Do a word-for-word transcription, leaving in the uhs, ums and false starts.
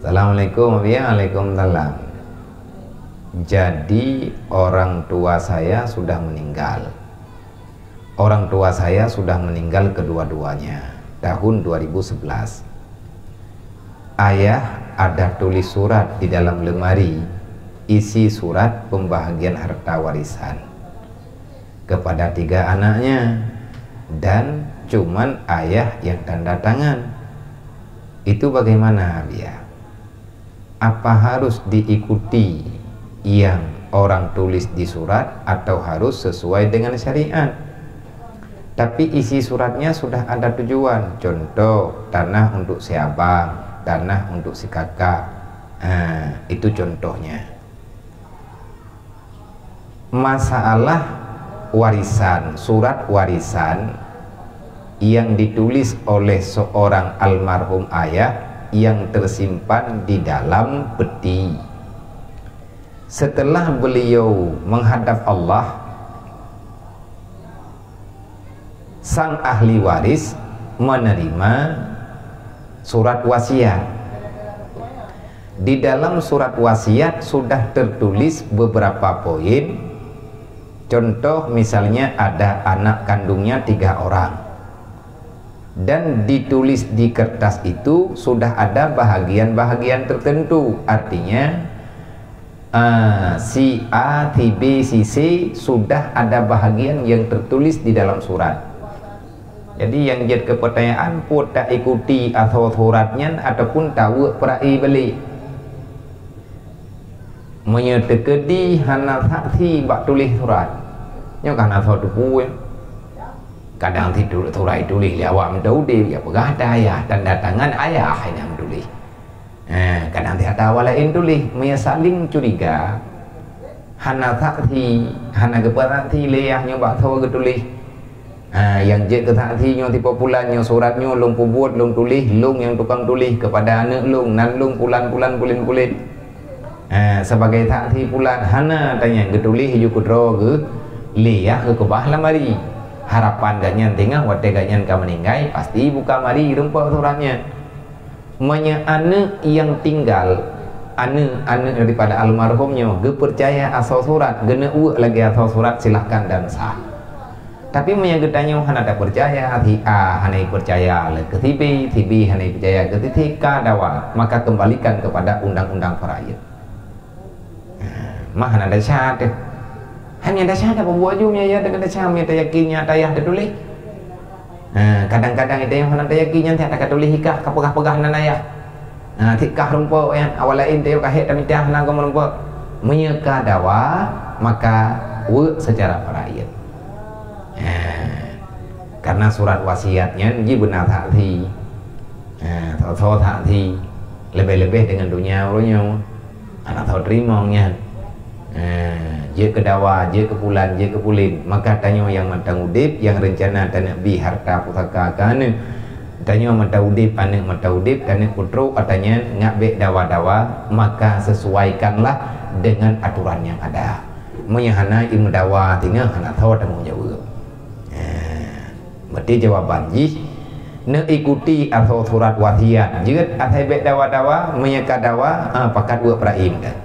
Assalamualaikum, ya, waalaikumsalam. Jadi, orang tua saya sudah meninggal. Orang tua saya sudah meninggal kedua-duanya tahun dua ribu sebelas. Ayah ada tulis surat di dalam lemari, isi surat pembahagian harta warisan kepada tiga anaknya, dan cuman ayah yang tanda tangan. Itu bagaimana, Bia? Apa harus diikuti yang orang tulis di surat atau harus sesuai dengan syariat? Tapi isi suratnya sudah ada tujuan, contoh tanah untuk si abang, tanah untuk si kakak. Ha, itu contohnya. Masalah warisan, surat warisan yang ditulis oleh seorang almarhum ayah yang tersimpan di dalam peti. Setelah beliau menghadap Allah, sang ahli waris menerima surat wasiat. Di dalam surat wasiat sudah tertulis beberapa poin. Contoh, misalnya ada anak kandungnya tiga orang. Dan ditulis di kertas itu sudah ada bahagian-bahagian tertentu. Artinya, ah, si A, si B, si C sudah ada bahagian yang tertulis di dalam surat. Jadi, nyang jeuet keu peutanyaan, peue taikuti asoe surat nyan ataupun taweuek peura'i balik? Meunyoe teukeudi hana saksi bak tuléh surat, nyoe kan asoe teupeu. Kadang si tu-, surat tuléh lé awak meutuléh, ya peugah ada ayah, tanda tangan ayah nyang tuléh. Ha, kadang si ata awak laén tuléh, meunyoe saling curiga, hana saksi, hana geupeusaksi lé ayah nyoe bak soe geutuléh. Ha, nyang jeuet keu saksi nyoe tipe pulan nyoe surat nyoe lôn peubuet, lôn tuléh, lôn nyang tukang tuléh keupada aneuk lôn, nan lôn pulan-pulan pulen-pulen. Ha, sebagai saksi pulan, hana tanyang geutuléh ju keudroe geuh lé ayah geukeubah lam ari. Harapan gobnyan teungoh watée gobnyan ka meuninggai, pasti buka mari rumpok surat nyan. Meunyoe aneuk nyang tinggal, aneuk-aneuk daripada almarhum nyoe geupeucaya asoe surat, geuneuk weuek lagée asoe surat, silahkan dan sah. Tapi meunyoe geutanyoe hana tapeucaya, si A hana jipeucaya lé keu si B, si B hana jipeucaya keu si C, ka dawa, maka kembalikan kepada undang-undang faraid. Mah hana desya teuh. Hana desya dah peubuet ju meunyoe ya deungon desya meunyoe tayakin nyan ata ayah teutuléh. Ha, kadang-kadang ita nyang hana tayakin nyan siat ka tuléh ikah ka peugah-peugah nan ayah. Ha, sit kah rumpok nyan, awak laén teuh ka hék tamita hana goh meurumpok. Meunyoe ka dawa, maka weuek secara faraid. Ha, karena surat wasiat nyan jibeuna saksi. Ha, soe-soe saksi. Leubeh-leubeh deungon donya uroe nyoe. Hana soe teurimong nyan. Ha, jeuet keu dawa, jeuet keu pulan, jeuet keu pulen. Maka tanyoe nyang mantong udeb, nyang reuncana taneuk bi harta pusaka keu aneuk. Tanyoe mantong udeb, aneuk mantong udeb, taneuk peutrok ata nyan ngat bék dawa-dawa, maka sesuaikanlah dengan aturan yang ada. Meunyoe hana ilmu dawa, singoh hana soe tanggong jaweueb. Ha, berarti jawaban jih, neuikuti asoe surat wasiat. Jeuet asai bék dawa-dawa, meunyoe ka dawa, ha, pakat weuek peura'i kan.